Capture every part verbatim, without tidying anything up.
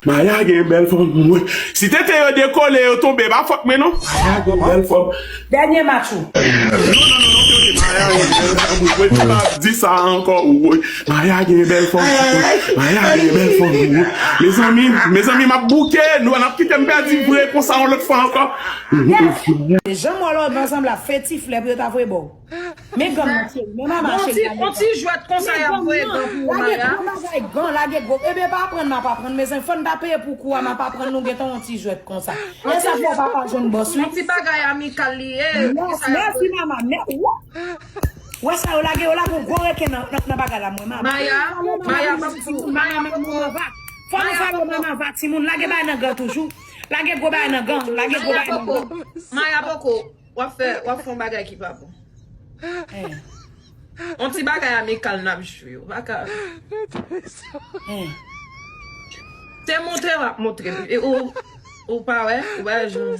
Maya gen bèl fòm, wi. Si tete yo dekole, yo tonbe, pa fòt mwen, non. Maya gen bèl fòm. Dènye match ou. Non, non, non, non, ok, ok. Maya gen bèl fòm, wi. Wi, pa di sa ankò, wi. Maya gen bèl fòm, wi. Maya gen bèl fòm, wi. Mezanmi, mezanmi, m ap bouke. Nou, n ap kite m pèdi vre konsa yon lòt fwa ankò. Jan m wè lòt ansanm la, fè ti flè pou yo ta voye ba w. Men gòm nan cheri, men mama cheri, lage gòm. On ti jwèt konsa y ap voye gòm pou ou, Maya. Lage gwo bagay, gòm, lage gwo. Ebyen, pa aprann m ap aprann, mezanmi, fò n ta peye pou kou a, m ap aprann nou gentan on ti jwèt konsa. E sa fè papa jwenn bòs, wi. On ti bagay amikal li ye. Yes, mèsi, mama. Mè, wou. Wè sa, yo lage, yo lage on gwo reken nan, nan, nan bagay la, mwen, mama. Maya, Maya, Maya, Maya, Maya, Maya, Maya, Maya, Maya, Maya, Maya, timoun, lage bagay nan gòm toujou. Lage gwo bagay nan gòm, lage gwo bagay nan gòm. Maya poko. W ap fè, w ap fè yon bagay ki pa bon. On ti bagay amikal n ap jwe. Ou pa ka. Se montre w ap montre m. E ou, ou pa wè? Ou pa wè jan.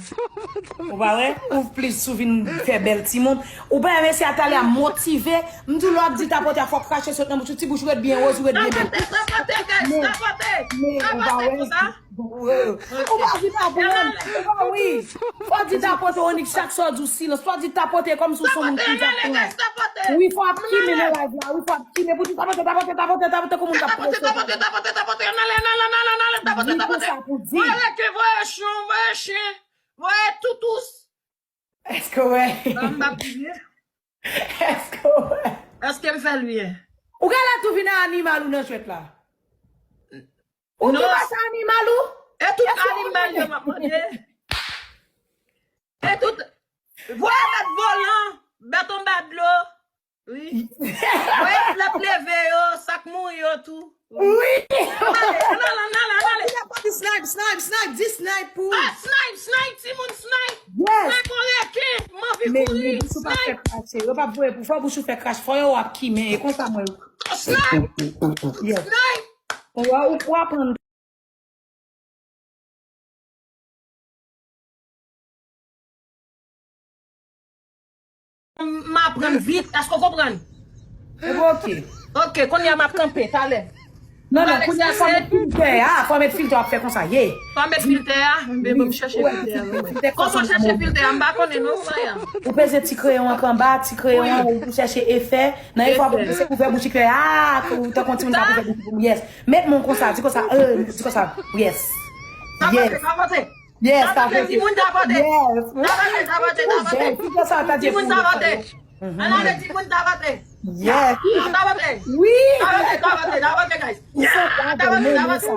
Ou pa wè? Ou plis sou vin fè bèl timoun. Ou pa wè mesye a talè a motive. M di w lè w ap di tapote a fò krache sot nan bouch ou. Ti bouch ou ret byen woz, ou ret byen bèl. Tapote, tapote, guys, tapote. Men, men, ou pa wè? Tapote konsa. Ou pa vin aprann. Ou pa wi. Fò di tapote Onik chak sa w di w silans. Fò di tapote kòmsi w se yon moun ki ap pran. Wi, fò ap kime nan live la. Wi, fò ap kime pou di tapote, tapote, tapote, tapote, kòm moun k ap prese. Tapote, tapote, tapote, tapote, ann ale, ann ale, ann ale, ann ale, tapote, tapote. Voye reken, voye chen, voye chen, voye toutous. Èske w wè? Ban m bat li byen. Èske w wè? Èske m fè l byen? Ou genlè tou vin a animal ou nan jwèt la. Ou tou pase animal ou? E tout animal yo m ap mande. E tout. Voye bèt volan, bèt anba dlo. Wi. Voye flèp leve yo, sa k mouri yo tou. Wi. Ann ale, ann ale, ann ale, ann ale. Snipe, snipe, snipe, di snipe pou. Ah, snipe, snipe, timoun, snipe. Yes. Snipe, on reken, m anvi kouri. Men bouch ou pa fè krache. Yo p ap voye pou fò bouch ou fè krache. Fò yo w ap kimen. E konsa mwen. Snipe. Yes. Snipe. Ou a, ou, ou aprann. M aprann vit, èske w konprann? Epi ok. Ok, kounye a m ap kanpe, talè. Non, non, kounye a fò met filtè a, fò met filtè w ap fè konsa, ye. Fò met filtè a, men ban m chèche filtè a. Kòman chèche filtè a, m pa konnen non, Maya. Ou peze ti kreyon an anba, ti kreyon an, ou chèche efè. Nan efè w ap peze ouvè bouch li, a, tankou yon timoun k ap ouvè bouch li, yes. Met men w konsa, di konsa, euh, di konsa, yes. Yes. Yes, tapote. Tapote, timoun, tapote. Yes. Tapote, tapote, tapote. Timoun, tapote. Ann ale, timoun, tapote. Yes. Tapote. Wi. Tapote, tapote, tapote, guys. Tapote, tapote.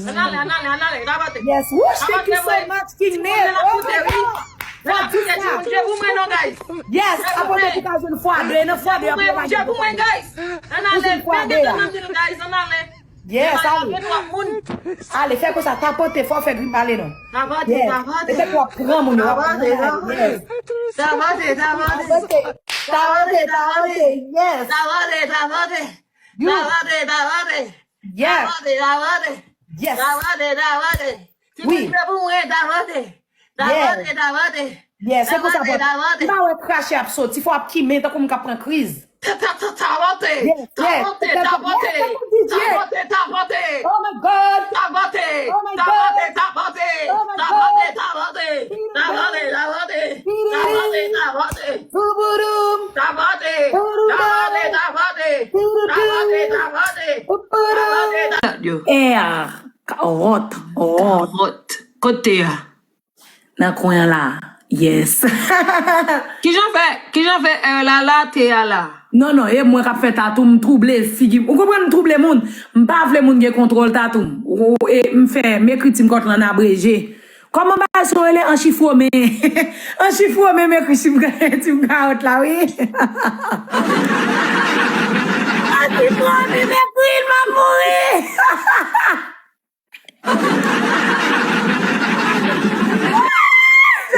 Ann ale, ann ale, ann ale, tapote. Yes. Wouch, thank you so much, King Ned. Oh my God. Tapote, timoun, je pou mwen non, guys. Yes, tapote pou ka jwenn fwa de, nan fwa de, je pou mwen, je pou mwen, guys. Ann ale, mete nan men l, guys, ann ale. Yes, ale. Ale, fè konsa, tapote, fò w fè grim ale non. Tapote, tapote. E fè pou w ap pran moun yo, w ap pran, yes. Tapote, tapote. Tapote, tapote, tapote, yes. Tapote, tapote. Tapote, tapote. Yes. Tapote, tapote. Yes. Tapote, tapote. Wi. Timoun, je pou mwen, tapote. Tapote, tapote. Yes, se pou sa, tapote, tapote. M pa wè krache ap soti, fò ap kimen tankou moun k ap pran kriz. Ta, ta, ta, tapote. Yes, yes. Tapote, tapote. Yes, tapote, tapote. Oh my God. Tapote. Oh my God. Tapote, tapote. Oh my God. Tapote, tapote. Tapote, tapote. Tapote, tapote. Tapote. Tapote, tapote. Tapote, tapote. Tapote, tapote. Air. Hot, hot. Hot. Kote a? Nan kwen an la. Yes. Kijan fè, kijan fè è la la, te a la? Non, non, e mwen k ap fè tatou m, m twouble figi m. Ou konprann, m twouble moun. M pa vle moun gen kontwòl tatou m. Ou, e m fè, m ekri ti m kòt lan abreje. Kòman bagay sa yo rele? Anchifwome. Anchifwome, m ekri ti m, ti m kawòt la, wi. Anchifwome, m ekri l, m ap mouri.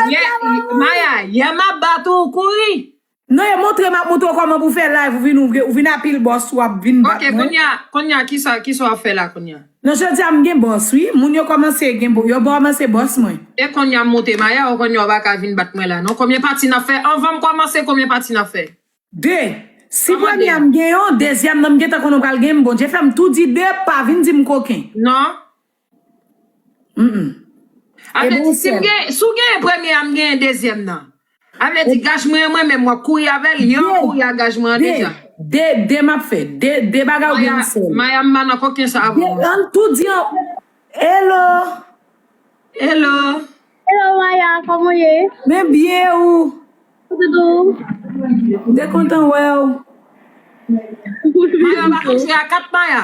Yè, Maya, yè m ap bat ou, ou kouri. Non, e montre m ap montre w kòman pou fè live, ou vin ouvri, ou vin apil bòs, w ap vin bat mwen. Ok, kounye a, kounye a, kisa, kisa w ap fè la kounye a? Non, jodi a m gen bòs, wi. Moun yo kòmanse gen bò-, yo kòmanse bòs mwen. E kounye a m monte Maya, ou kounye a w pa ka vin bat mwen la, non. Konbyen pati n ap fè? Anvan m kòmanse, konbyen pati n ap fè? De. Si premye a m gen yon, dezyèm nan m gentan konnen w pral gen, m Bondye fè m tou di de, pa vin di m koken. Non. Mm-mm. A vle di, si m gen, si w genyen premye a, m genyen dezyèm nan. A vle di, gaj mwen an, mwen menm, w ap kouri avè l, yon kouri a gaj mwen an deja. De, de m ap fè. De, de bagay ou gen yon sèl. Maya, m pa nan koken sa avè w. An tou di an. Hello. Hello. Hello, Maya, kòman w ye? Men byen ou? Doudou. M te kontan wè w. Maya, w pa konn jwe a kat, Maya?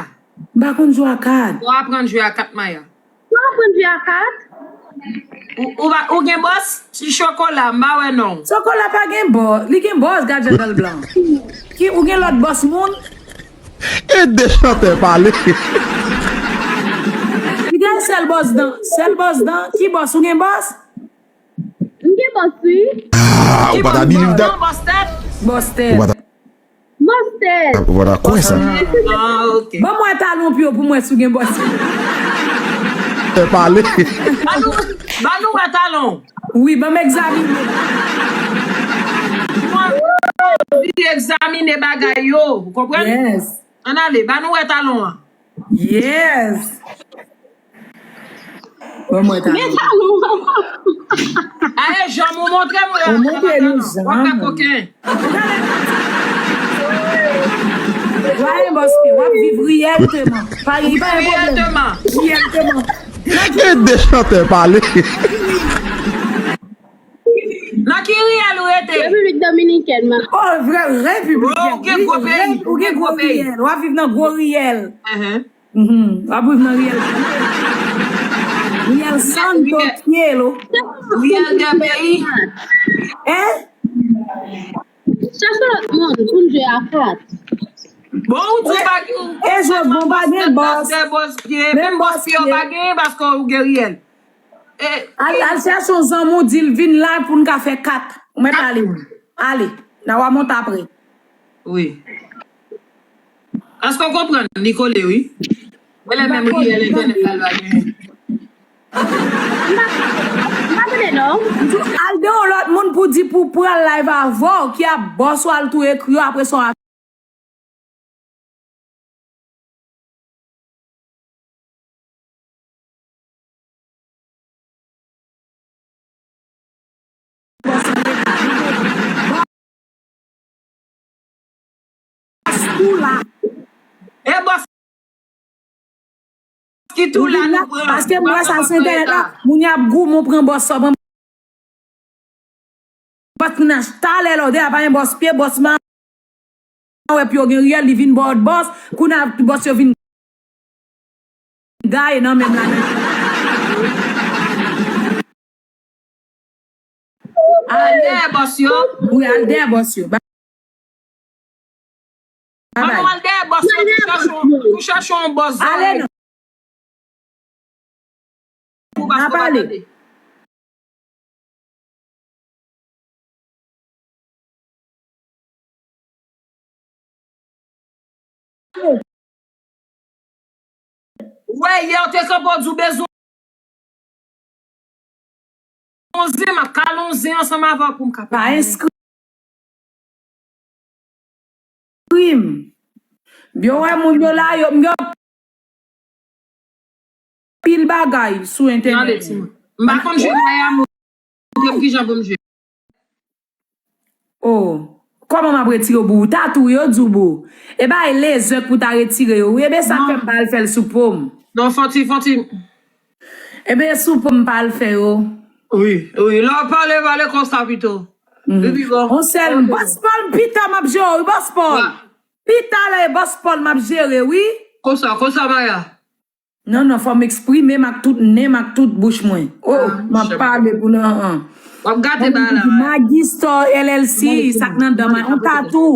M pa konn jwe a kat. W aprann jwe a kat, Maya. W aprann jwe a kat? Ou, ou, pa- ou gen bòs? Ti chokola, m pa wè non. Chokola pa gen bòs. Li gen bòs, gad jan dan l blan. Ki, ou gen lòt bòs moun? E de chantè pale. Li gen sèl bòs dan. Sèl bòs dan. Ki bòs? Ou gen bòs? M gen bòs, wi. Ah, ou pa ta believe that? Bòs tèt. Bòs tèt. Ou pa ta Bòs tèt. Ah, ou pa ta kwè sa? Ah, ok. Ban mwen talon pye w pou mwen si w gen bòs. Fè pale. Ban nou, ban nou wè talon. Wi, ban m egzamine. Mwen anvi egzamine bagay yo, ou konprann? Yes. Ann ale, ban nou wè talon an. Yes. Bon, mwen ta Men talon. Aye, janm ou montre mwen. Ou montre nou janm. W ap fè koken. W ap viv reyèlteman. Pa gen pwoblèm. Reyèlteman. Reyèlteman. E de chantè pale. Nan ki riyèl ou rete? Repiblik Dominikèn, man. Oh, vre, Repiblik. Ou gen gwo peyi. Ou gen gwo riyèl. W ap viv nan gwo riyèl. Mhm. W ap viv nan riyèl. Riyèl Santo Cielo. Riyèl de peyi. Hein? Chache lòt moun pou n jwe a kat. Bon, ou di pa gen. E jwe bon, pa gen bòs. Menm bòs pye w pa gen paske ou gen riyèl. Al, al chèche yon zanmi w, di l vin la pou n ka fè kat. Ou mèt ale. Ale. N a w a monte apre. Wi. Èske w konprann? Li kole, wi. Mwen lè menm riyèl entènèt la, l va gen. M pa tande, non. Al de yon lòt moun pou di pou pran live avè w, ki ap bòs ou al tou ekri yo, apre sa w a Bòs tou la. E bòs ki tou la nou pran. Paske m wè sa sou entènèt la, moun y ap goumen pran bòs sa, pran bòs nan talè lòdè, apa gen bòs pye, bòs ma. Wè pye w gen riyèl, li vin ba w bòs, kounye a bòs yo vin gaye nan menm la. Al dèyè bòs yo. Wi, al dèyè bòs yo. Babay. Al dèyè bòs yo, pou chache yon bòs. Ale non. N ap pale. Wè, yè w te kanpe w di w bezwen yon zen, m ap kale yon zen ansanm avè w pou m ka pa enskri. Krim. M gen wè moun yo la, yo, m gen pil bagay sou entènèt. M pa konn jwe Maya, montre m kijan pou m jwe. Oh, kòman m ap retire w pou ou? Tatou yo di w pou ou. E bay lezè pou ta retire yo. Wi, e ben sa k fè m pa al fè l sou po m. Non, fon ti, fon ti. E ben sou po m pa al fè yo. Wi, wi. Lè w pale, pale konsa pito. Li pi bon. On sèl Bòs Paul, pita m ap jere w, Bòs Paul. Pita lè Bòs Paul m ap jere, wi. Konsa, konsa, Maya. Non, non, fò m eksprime m ak tout nen m ak tout bouch mwen. Oh, m ap pale pou nan an. W ap gate bagay la, Maya. Magistor L L C, sa k nan dan mwen. On tatou.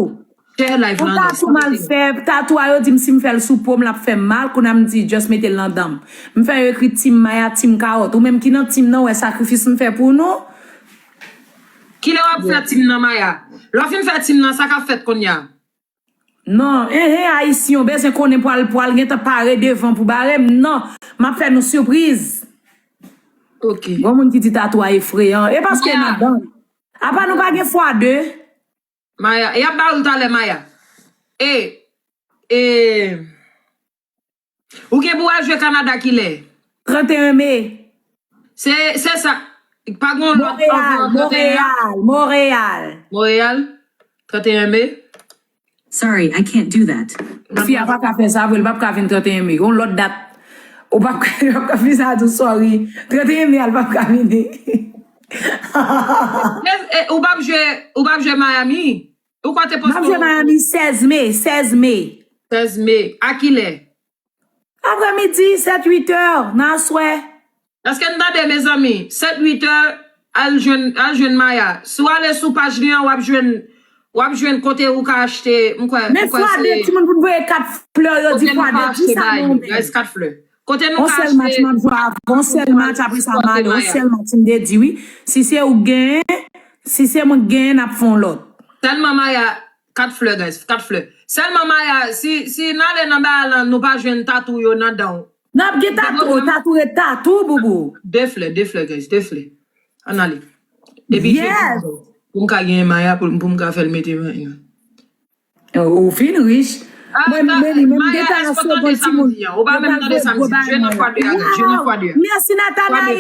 On tatou m al fè, tatou a yo di m si m fè l sou po m, l ap fè m mal, kounye a m di, just mete l nan dan m. M fè yo ekri Team Maya, Team Kawòt. Ou menm ki nan team nan, wè sakrifis m fè pou nou. Kilè w ap fè team nan, Maya? Lè w fin fè team nan, sa k ap fèt kounye a? Non, enhen, Ayisyen, w bezwen konnen pwal, pwal gentan pare devan pou bare m. Non, m ap fè nou sipriz. Ok. Gon moun ki di tatou a efreyan. E paske nan dan. Apa nou pa gen fwa de? Maya, y ap ba ou l talè, Maya. E, e, ou gen pou w al jwe Kanada kilè? Trannteyen me. Se, se sa. Pa gen yon lòt anvan trant e en? Montréal, Montréal. Montréal, trant e en me. Sorry, I can't do that. Fi a pa ka fè sa, vre, l p ap ka vin trant e en me. Yon lòt dat. Ou p ap ka, p ap ka vin sa tou, sorry. Trant e en me, al p ap ka vini. Ou p ap jwe, ou p ap jwe Miami? Ou kwè te poste? M ap jwe Miami sèz me, sèz me. Sèz me. A kilè? Aprè midi, sèt, uit è, nan aswè. Èske n tande, mezanmi? Sèt, uit è, al jwenn, al jwenn Maya. Si w ale sou paj li an, w ap jwenn, w ap jwenn kote ou ka achte, m kwè, m kwè se... Men fwa de timoun pou n voye kat flè, yo di fwa de, di sa non, men. Kat flè. Kote nou ka achte? On sèl match m ap jwe avè, on sèl match, apre sa m ale, on sèl match m te di wi. Si se ou k genyen, si se mwen k genyen, n ap fè on lòt. Sèlman Maya, kat flè, guys, kat flè. Sèlman Maya, si, si n ale nan bagay lan, nou pa jwenn tatou yo nan dan w. N ap gen tatou, tatou ret tatou, boubou. De flè, de flè, guys, de flè. Ann ale. Epi, pou m ka genyen Maya, pou m ka fè l mete mwen. Ou fin rich. Mwen menm, menm m gentan nan segonn timoun. Ou pa menm tande sa m di. Jwe nan fwa de a, guys. Jwe nan fwa de a. Mèsi Nathanaël.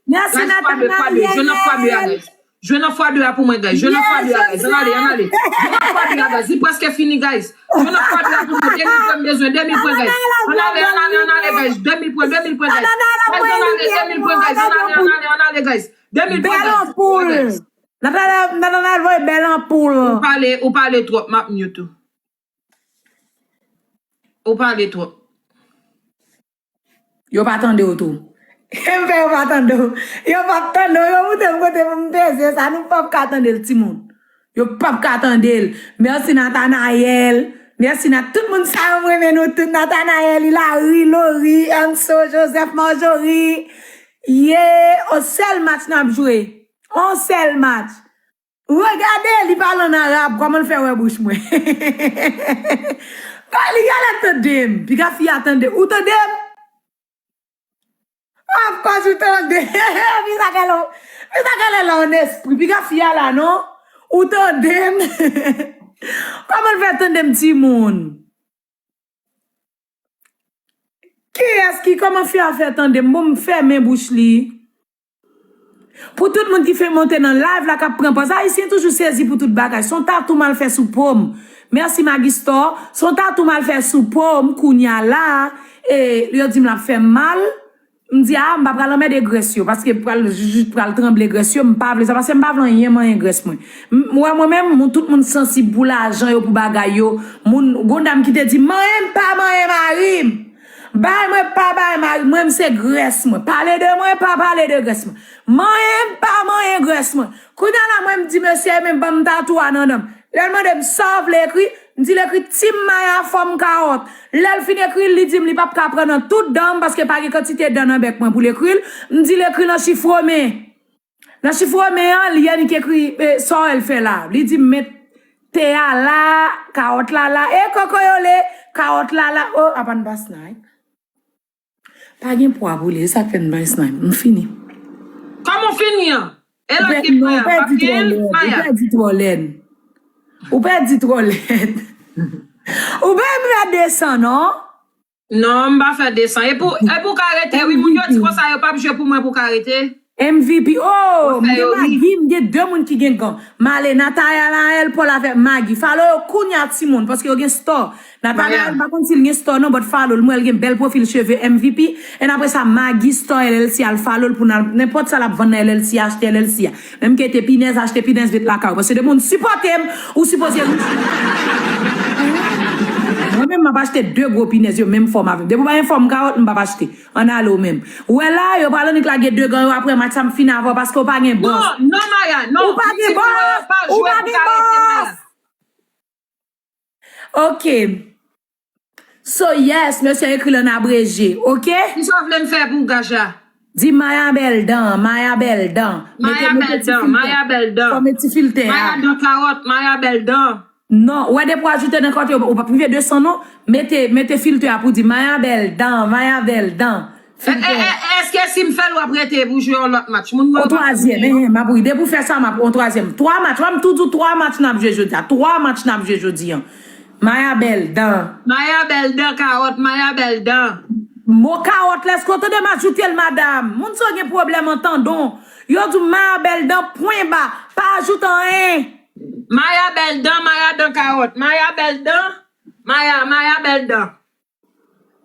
Mèsi Nathanaël. Jwe nan fwa de a, guys. Jwe nan fwa de a, guys. Ann ale, ann ale. Jwe nan fwa de a, guys. Li prèske fini, guys. Jwe nan fwa de a pou mwen. De mil pwen m bezwen, de mil pwen, guys. Ann ale, ann ale, ann ale, guys. De mil pwen, de mil pwen, guys. Guys, ann ale, de mil pwen, guys. Ann ale, ann ale, ann ale, guys. De mil pwen, guys. Ann ale, guys. Nathanaël voye bèl anpoul. Ou pale, ou pale twòp, m ap mute ou. Ou pale twòp. Yo pa tande w tou. M fè yo pa tande w. Yo p ap tande w. Yo moute m kote pou m peze sa. Nou p ap ka tande l, timoun. Yo p ap ka tande l. Mèsi Nathanaël. Mèsi na tout moun sa yo, m renmen nou tout. Nathanaël, Hilary, Laurie, Anso, Joseph, Marjorie. Ye, on sèl match n ap jwe. On sèl match. Regade, li pale an arab, kòman l fè wè bouch mwen? Li genlè tande m, piga fi a tande. Ou tande m? Of course ou tande. Piga genlè, piga genlè la an espri. Piga fi a la, non? Ou tande m? Kòman l fè tande m, timoun? Kiyès ki, kòman fi a fè tande m? Bon, m fèmen bouch li. Pou tout moun ki fè monte nan live la k ap pran pòz, Ayisyen toujou sezi pou tout bagay. Se yon tatou m al fè sou po m. Mèsi Magistor. Se yon tatou m al fè sou po m kounya la. E yo di m l ap fè m mal. M di, a, m pa pral anmède grès yo, paske pral, pral tranble grès yo, m pa vle sa, paske m pa vle anyen manyen grès mwen. M, m wè mwen menm, moun, tout moun sansib pou lajan yo, pou bagay yo. Moun, gon dam ki te di, manyen m pa manyen mari m. Bay mwen pa bay mari mwen, m se grès mwen. Pale de mwen, pa pale de grès mwen. Manyen m pa manyen grès mwen. Kounya la mwen m di mesye, men ban m tatou a nan dan m. Lè l mande m sa w vle ekri, m di l ekri Team Maya Fòm Kawòt. Lè l fin ekri l, li di m li p ap ka pran nan tout dan m paske pa gen kantite dan nan bèk mwen pou l ekri l. M di l ekri l an chif women. Nan chif women an, li annik ekri, eh, sa w wè l fè la. Li di m met te a la, kawòt la la, e kokoyole, kawòt la la, o, apa n pa snipe. Pa gen pwa pou li, e sa k fè n pa snipe. M fini. Kòman w fini an? E lòt gen pwa an, pa gen Maya. Ou pèdi twò lèd. Ou pèdi twò lèd. Ou pèdi twò lèd. Ou pa m fè desan, non? Non, m pa fè desan. E pou, e pou ka rete, wi, moun yo di konsa yo p ap jwe pou mwen pou ka rete. M V P, oh, m gen magi, m gen de moun ki gen gan. M ale Nathanaël Paul avèk magi. Follow yo kounya timoun, paske yo gen store. Nathanaël, m pa konn si l gen store non, but follow l. M wè l gen bèl pwofil cheve M V P. And apre sa, magi store L L C a, al follow l pou n al, nenpòt sa l ap vann nan L L C a, achte L L C a. Menm ke te pinèz, achte pinèz met lakay ou. Paske depi moun sipòte m, ou sipoze riche. Mwen menm, m ap achte de gwo pinèz yo menm fòm avè m. Depi w pa gen fòm kawòt, m p ap achte. Ann ale w menm. Ou wè la, yo pral annik lage de gan yo apre match sa m fin avè w paske w pa gen bòs. Non, non, Maya, non. Ou pa gen bòs. Ou pa gen bòs. Ok. So, yes, mesye ekri l an abreje, ok? Kisa w vle m fè pou gaj la? Di Maya bèl dan, Maya bèl dan. Maya bèl dan, Maya bèl dan. Fò met ti filtè a. Maya dan kawòt, Maya bèl dan. Non, ou wè depi w ajoute nan kòt yo, ou p ap rive de san non. Mete, mete filtè a pou di Maya bèl dan, Maya bèl dan. Filtè. Èske si m fè l, w ap rete pou jwe yon lòt match? Moun mwen yo pa konn jwe non. On twazyèm, eh, m ap ri. Depi w fè sa, m ap on twazyèm. Twa match, w ap tou di w twa match n ap jwe jodi a. Twa match n ap jwe jodi a. Maya bèl dan. Maya bèl dan, kawòt, Maya bèl dan. Mo kawòt la, èske w tande m ajoute l, madanm? Moun sa yo gen pwoblèm an tandon. Yo di w Maya bèl dan, pwen ba. Pa ajoute anyen. Maya bèl dan, Maya dan kawòt. Maya bèl dan, Maya, Maya bèl dan.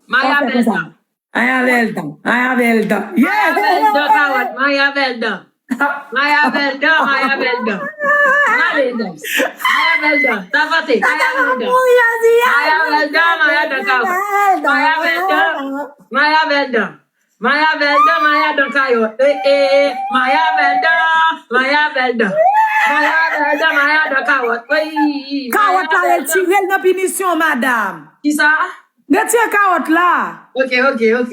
Maya bèl dan. Maya bèl dan, Maya bèl dan. Maya bèl dan kawòt, Maya bèl dan. Maya bèl dan, Maya bèl dan. Ann ale, guys. Maya bèl dan. Sa vante, Maya bèl dan. Maya bèl dan, Maya dan kawòt. Maya bèl dan, Maya bèl dan. Maya bèl dan, Maya dan kawòt. Eh, eh, eh. Maya bèl dan, Maya bèl dan. Maya bèl dan, Maya dan kawòt. Wi, kawòt la, retire l nan pinisyon, madanm. Kisa? Retire kawòt la. Ok, ok, ok.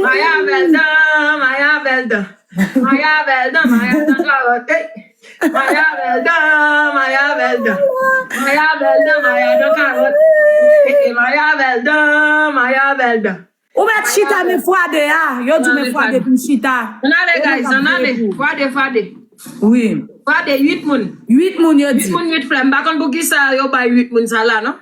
Maya bèl dan, Maya bèl dan. Maya bèl dan, Maya dan kawòt. Ey. Maya bèl dan, Maya bèl dan. Maya bèl dan, Maya dan kawòt. Ey, ey, Maya bèl dan, Maya bèl dan. Ou mèt chita men fwa de a. Yo di men fwa de pou m chita. Ann ale, guys, ann ale. Fwa de, fwa de. Wi. Fwa de, uit moun. Uit moun yo di. Uit moun, uit flè. M pa konn poukisa yo bay uit moun sa la, non.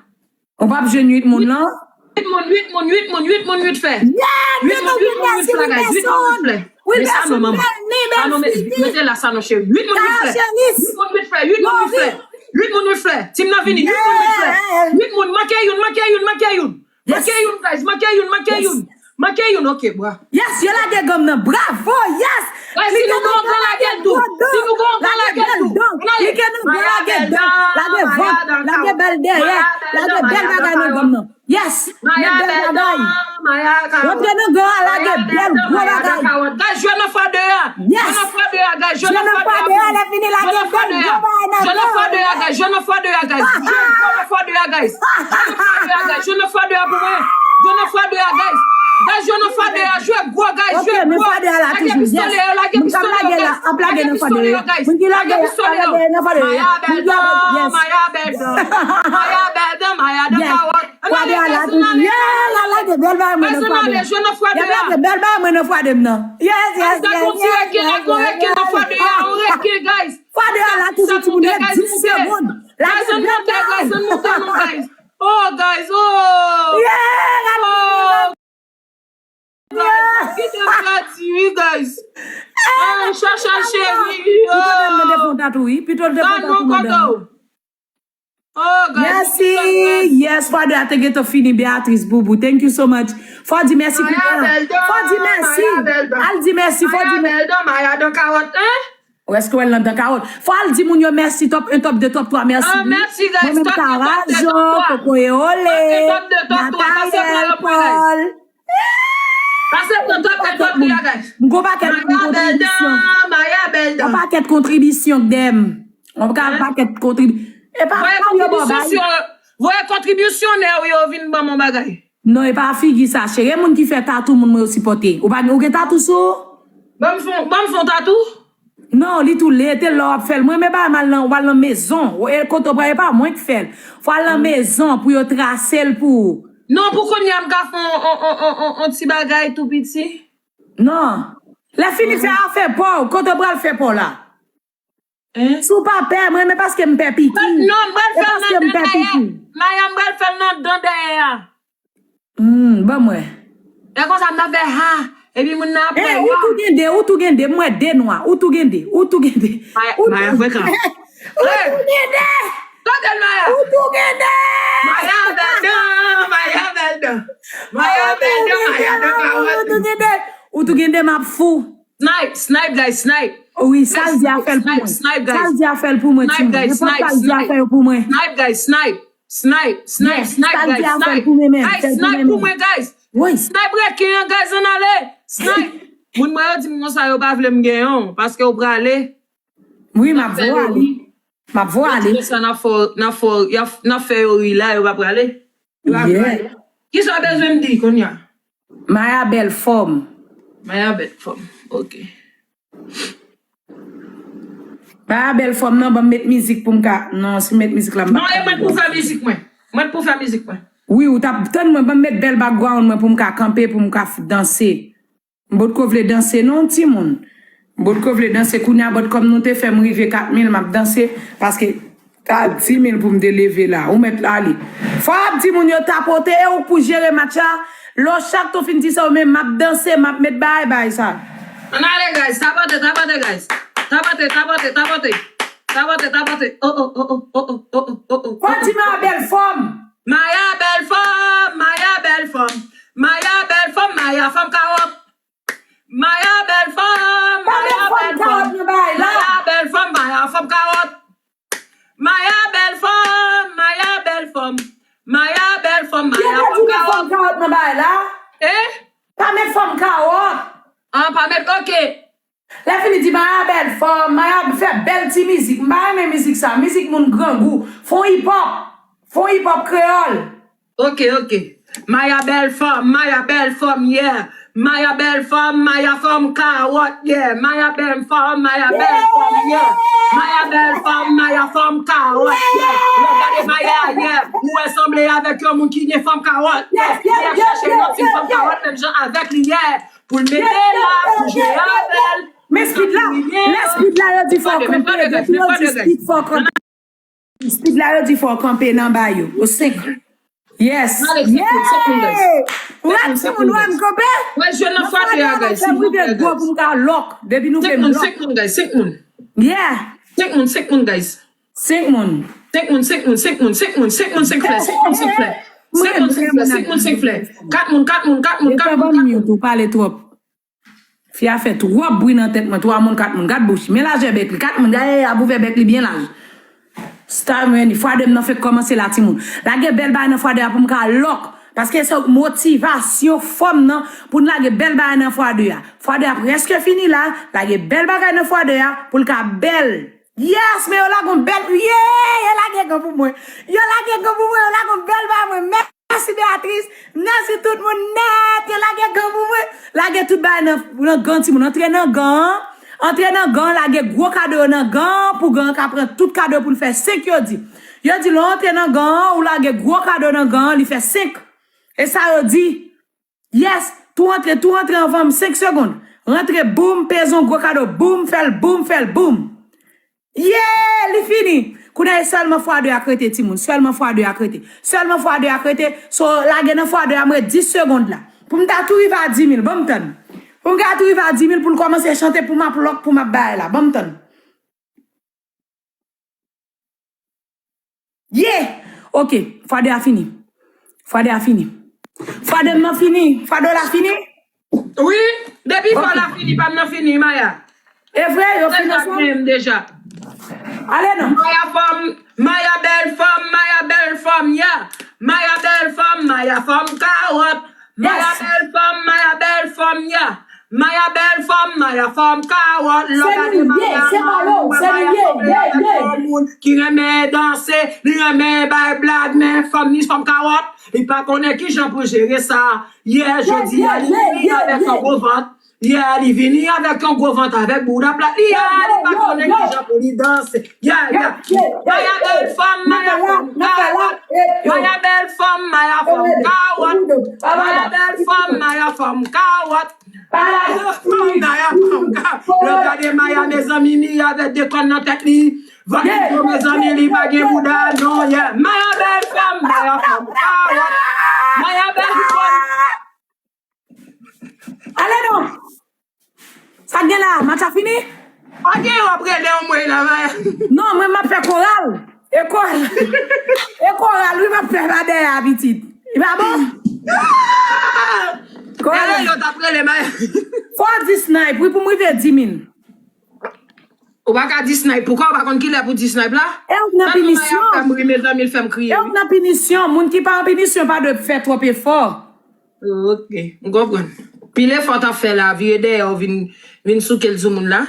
Ou p ap jwenn uit moun lan? Uit moun, uit moun, uit moun, uit moun, uit flè. Uit moun, uit moun, uit flè, guys. Uit moun, uit flè. Men sa non, manman. Sa non, men, mete la sa non, cheri. Uit moun, uit flè. Uit moun, uit flè, uit moun, uit flè. Uit moun, uit flè. Tim nan vini, uit moun, uit flè. Uit moun, manke youn, manke youn, manke youn. Manke youn, guys, manke youn, manke youn. Manke youn, ok, bra. Yes, yo lage gòm nan. Bravo, yes. Guys, si nou gen yon gran, lage l tou. Si nou gen yon gran, lage l tou. Ann ale. Klike nan gran, lage dan. Lage vant, lage bèl dèyè. Lage bèl bagay nan gòm nan. Yes. Met bèl bagay. Rantre nan gran, lage bèl gwo bagay. Guys, jwe nan fwa de a. Yes. Jwe nan fwa de a, guys. Jwe nan fwa de a, lè fini lage bèl gwo bagay nan gran. Jwe nan fwa de a, guys. Jwe nan fwa de a, guys. Jwe nan fwa de a, guys. Jwe nan fwa de a, guys. Jwe nan fwa de a pou mwen. Jwe nan fwa de a, guys. Guys, jwe nan fwa de a. Jwe gwo, guys. Jwe gwo. Lage pistolè yo, lage pistolè yo, guys. Lage pistolè yo, guys. Lage pistolè yo. Maya bèl dan, Maya bèl dan. Maya bèl dan, Maya dan kawòt. Ann ale, guys, ann ale. Guys, ann ale. Jwe nan fwa de a. Lage bèl bagay mwen nan fwa de m nan. Yes, yes, yes, yes. Guys, gade yon ti reken, gade yon reken nan fwa de a, yon reken, guys. Fwa de a la toujou, timoun, ret dis segonn. Lage bèl bagay. Guys, ann monte, guys, ann monte non, guys. Oh, guys, oh. Yeah, gade. Guys, kite m pèdi, wi, guys. Ay, Chacha cheri, yo. Pito l te mande fon tatou, wi. Pito l te fon tatou, madanm. Oh, guys. Mèsi. Yes, fwa de a te gentan fini, Beatrice Boubou. Thank you so much. Fò di mèsi pou mwen. Fò di mèsi. Al di mèsi, fò di mèsi. Maya bèl dan, Maya dan kawòt, hein? Ou èske w wè l nan dan kawòt? Fò al di moun yo mèsi, top un, top deux, top trois, mèsi. Ah, mèsi, guys. Mwen menm, Top un, top deux, Karajo, top trois. Kokoye Ole, top un, top deux, top trois. Pase pran lòt mwen, guys. Natayèl, Pòl. Pase pran top un, top three a, guys. M gon pakèt kontribisyon. Maya bèl dan, Maya bèl dan. Yon pakèt kontribisyon k dèyè m. Yon pakèt kontrib-, e pa, pa yo bò bay. Voye kontribisyonè w yo vin ban m yon bagay. Non, e pa figi sa, cheri. E moun ki fè tatou, moun mwen yo sipòte. Ou pa, ou gen tatou sou ou? Ban m fon, ban m fon tatou? Non, li tou lete lè w ap fè l. Mwen, men pa mal nan, w al nan mezon. E kote w pral, e pa mwen ki fè l. Fò al nan mezon pou yo trase l pou ou. Non, pou kounye a, m ka fè on, on, on, on, on, on ti bagay tou piti. Non. Lè fini fè afè pa w, kote w pral fè pa w la? Hein? Si w pa pè, mwen, men paske m pè pikin. Non, m pral fè l nan dan dèyè. Maya, m pral fè l nan dan dèyè a. Hmm, ban mwen. E konsa m ta fè ha, epi moun nan ap wè. Ou tou gen de, ou tou gen de, m wè de nwa, ou tou gen de, ou tou gen de. Maya, Maya frekan. Ou tou gen de. Tande l, Maya. Ou tou gen de. Maya bèl dan, Maya bèl dan. Maya bèl dan, Maya dan kawòt. Ou tou gen de. Ou tou gen de, m ap fou. Snipe, snipe, guys, snipe. Wi, sa l di a fè l pou mwen. Snipe, guys. Sa l di a fè l pou mwen, timoun. Nenpòt sa l di a fè yo pou mwen. Snipe, guys, snipe. Snipe, snipe, snipe, guys, snipe. Guys, snipe pou mwen, guys. Snipe reken an, guys, ann ale. Snipe. Moun mwen yo di m konsa, yo pa vle m genyen w, paske w prale. Wi, m ap vwale. M ap vwale. Yo di konsa, n ap fè, n ap fè, y ap, n ap fè yo ri la, yo pa prale. Yo pa prale. Kisa w bezwen m di kounye a? Maya bèl fòm. Maya bèl fòm. Ok. Maya bèl fòm nan, ban m met mizik pou m ka. Non, si m met mizik la, m pa. Non, e mwen pou fè mizik mwen. Mwen pou fè mizik mwen. Wi, ou t ap tann mwen, ban m met bèl background mwen pou m ka kanpe, pou m ka f-, danse. M potko vle danse non, timoun. M potko vle danse. Kounye a, bòt kòm nou te fè m rive kat mil, m ap danse. Paske ta di mil pou m te leve la. Ou mèt ale. Fò ap di moun yo tapote e ou pou jere match la. Lò chak tou fin di sa, ou menm m ap danse, m ap met bagay, bagay sa. Ann ale, guys. Tapote, tapote, guys. Tapote, tapote, tapote. Tapote, tapote. Oh, oh, oh, oh, oh, oh, oh, oh, oh, oh, oh. Fatima bèl fanm. Maya bèl fanm, Maya bèl fanm. Maya bèl fanm, Maya fanm kawòt. Maya bèl fanm, Maya bèl fanm. Maya bèl fanm, Maya fanm kawòt. Maya bèl fanm, Maya bèl fanm. Maya bèl fanm, Maya fanm kawòt. Yo pa di gen fanm kawòt nan bagay la. Eh? Pa met fanm kawòt. Ah, pa met, ok. Lè fini di Maya bèl fanm, Maya fè bèl ti mizik. M pa renmen mizik sa. Mizik moun grangou. Fon hip hop. Fon hip hop kreyòl. Ok, ok. Maya bèl fanm, Maya bèl fanm, yeah. Maya bèl fanm, Maya fanm kawòt, yeah. Maya bèl fanm, Maya bèl fanm, yeah. Maya bèl fanm, Maya fanm kawòt, yeah. Lè w gade Maya, yeah. Ou wè sanble avèk yon moun ki gen fanm kawòt, yeah. Li ap chache yon ti fanm kawòt menm jan avèk li, yeah. Pou l mete la, pou jwe avè l. Men speed la, lè speed la yo di fò kanpe, depi yo di speed fò kanpe. Speed la yo di fò kanpe nan ba yo. O senk. Yes. Allez, senk moun, senk moun, guys. Senk moun, senk moun, guys. Mwen jwe nan fwa de a, guys. Fè prive gwo pou m ka lòk. Depi nou vle lòk. Senk moun, guys, senk moun. Yeah. Senk moun, senk moun, guys. Senk moun. Senk moun, senk moun, senk moun, senk moun, senk moun, senk flè, senk moun, senk flè. Senk moun, senk flè, senk moun, senk flè. Kat moun, kat moun, kat moun, kat moun, kat moun. Ou pale twòp. Fi a fè twòp bri nan tèt mwen. Twa moun, kat moun. Gad bouch. Men lajè bèk li. Kat moun. Gade, ap ouvè bèk li byen laj. Star Mweni. Fwa de m nan fèk kòmanse la, timoun. Lage bèl bagay nan fwa de a pou m ka lòk. Paske se motivasyon fò m nan pou n lage bèl bagay nan fwa de a. Fwa de a prèske fini la. Lage bèl bagay nan fwa de a pou l ka bèl. Yes, men yo lage yon bèl. Yeah, yo lage gwo pou mwen. Yo lage gwo pou mwen. Yo lage yon bèl bagay mwen. Mèsi Beatrice, mèsi tout moun nèt, yo lage gan pou mwen. Lage tout bagay nan, nan gan timoun, antre nan gan an, antre nan gan an, lage gwo kado yo nan gan an, pou gan an ka pran tout kado pou l fè senk yo di. Yo di lè w antre nan gan an, ou lage gwo kado nan gan an, li fè senk. E sa yo di. Yes, tou antre, tou antre anvan m senk segonn. Rantre, boum, peze yon gwo kado, boum, fè l, boum, fè l, boum. Yeah, li fini. Kounye a e sèlman fwa de a k rete, timoun. Sèlman fwa de a k rete. Sèlman fwa de a k rete. So, lage nan fwa de a, m ret dis segonn la. Pou m ta tou rive a di mil, ban m tann. Pou m ka tou rive a di mil, pou l kòmanse chante, pou m ap lòk, pou m ap bay la. Ban m tann. Yeah! Ok, fwa de a fini. Fwa de a fini. Fwa de m nan fini. Fwa de w la fini? Wi, depi fwa la fini, pa m nan fini, Maya. E vre, yo fini ansanm? Menm deja. Ale non. Maya fanm, Maya bèl fanm, Maya bèl fanm, yeah. Maya bèl fanm, Maya fanm kawòt. Maya bèl fanm, Maya bèl fanm, yeah. Maya bèl fanm, Maya fanm kawòt. Lè w gade Maya, se pa yo, se li ye, ye, ye. Yon moun ki renmen danse, li renmen bay blag, men fanm ni fanm kawòt. Li pa konnen kijan pou jere sa. Yeah, jodi a, li vini avèk yon gwo vant. Yeah, li vini avèk yon gwo vant avèk bouda plat li a, li pa konnen kijan pou li danse. Yeah, yeah. Maya bèl fanm, Maya fanm kawòt. Maya bèl fanm, Maya fanm kawòt. Maya bèl fanm, Maya fanm kawòt. Maya fanm, Maya fanm kawòt. Lè w gade Maya, mezanmi, li avèk de kòn nan tèt li. Vant li gwo, mezanmi, li pa gen bouda, non, yeah. Maya bèl fanm, Maya fanm kawòt. Maya bèl fanm. Ale non. Sa k gen la? Match la fini? Pa gen, w ap rele yon mwen la, Maya. Non, mwen m ap fè koral. E koral. E koral, wi, m ap fè pa dèyè a, pitit. Li pa bon? Koral. Rele yo, t ap rele, Maya. Fò w di snipe, wi, pou m rive di mil. Ou pa ka di snipe. Poukò ou pa konn kilè pou di snipe la? E ou nan pinisyon. Maya fè m ri, mezanmi, l fè m kriye, wi. E ou nan pinisyon. Moun ki pa an pinisyon pa dwe fè twòp efò. Ok, m konprann. Pil efò w t ap fè la, vire dèyè w vin, vin souke l sou moun la.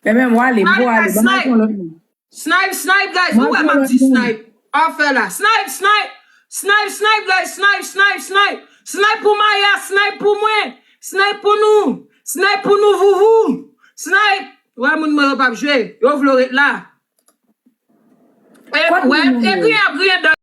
Men menm, w ale, m pou ale, ban m al pran lòt moun. Snipe, snipe, guys. Nou wè m ap di snipe. Afè la. Snipe, snipe. Snipe, snipe, guys. Snipe, snipe, snipe. Snipe pou Maya, snipe pou mwen. Snipe pou nou. Snipe pou nou, vouvou. Snipe. Wè moun mwen yo p ap jwe. Yo vle w ret la. E, wè, e griyen ap griyen dan.